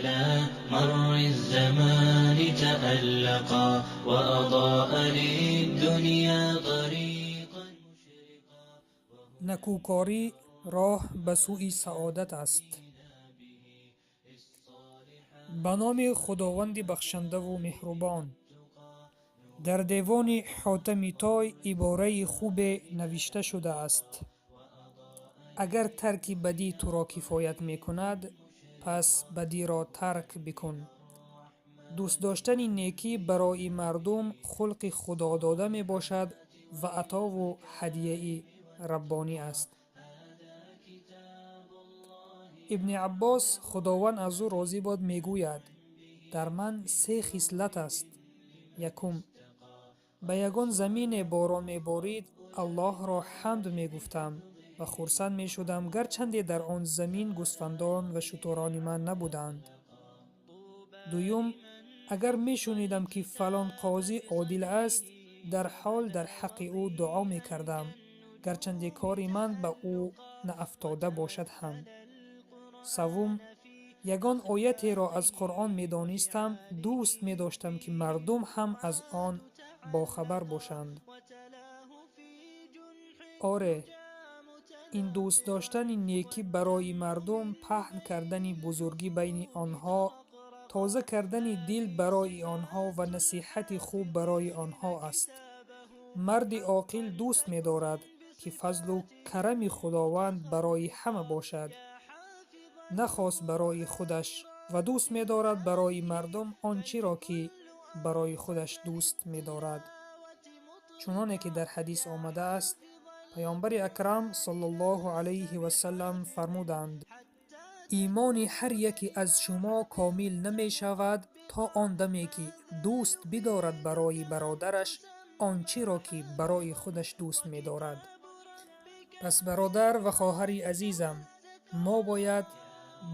على مر الزمان تألقا وأضاء للدنيا طريقا مشرقا. Накӯкорӣ роҳ ба сӯи саодат аст. Ба номи Худованди бахшандаву меҳрубон. Дар девони Ҳотами Той ибораи хубе навишта шудааст: агар тарки бадӣ туро кифоят мекунад, пас бадиро тарк бикун. Дӯст доштани некӣ барои мардум хулқи худодода мебошад ва атову ҳадияи раббонӣ аст. Ибни Аббос, Худованд аз ӯ розӣ бод, мегӯяд: дар ман се хислат аст. Якум, ба ягон замине борон меборид, Аллоҳро ҳамд мегуфтам ва хурсанд мешудам, гарчанде дар он замин гӯсфандон ва шутурони ман набуданд. Дуюм, агар мешунидам, ки фалон қозӣ одил аст, дар ҳол дар ҳаққи ӯ дуо мекардам, гарчанде кори ман ба ӯ наафтода бошад ҳам. Саввум, ягон оятеро аз Қуръон медонистам, дӯст медоштам, ки мардум ҳам аз он бохабар бошанд. Оре, ин дӯст доштани некӣ барои мардум, паҳн кардани бузургӣ байни онҳо, тоза кардани дил барои онҳо ва насиҳати хуб барои онҳо аст. Марди оқил дӯст медорад, ки фазлу карами Худованд барои ҳама бошад, на хос барои худаш, ва дӯст медорад барои мардум он чиро, ки барои худаш дӯст медорад. Чуноне ки дар ҳадис омадааст, Паёмбари Акрам саллаллоҳу алайҳи васаллам фармуданд: имони ҳар яке аз шумо комил намешавад то он даме, ки дӯст бидорад барои бародараш он чиро, ки барои худаш дӯст медорад. Пас бародар ва хоҳари азизам, мо бояд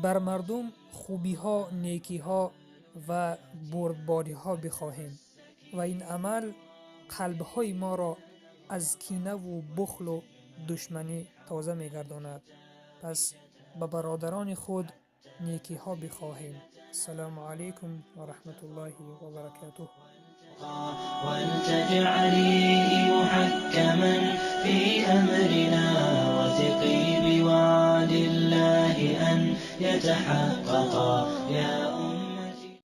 бар мардум хубиҳо, некиҳо ва бурдбориҳо бихоҳем ва ин амал қалбҳои моро аз кинаву бухлу душманӣ тоза мегардонад. Пас ба бародарони худ некиҳо бихоҳем. Ассалому алайкум ва раҳматуллоҳи ва баракатуҳ. ولتجعليه محكما في أمرنا، وثقي بوعد الله أن يتحققا.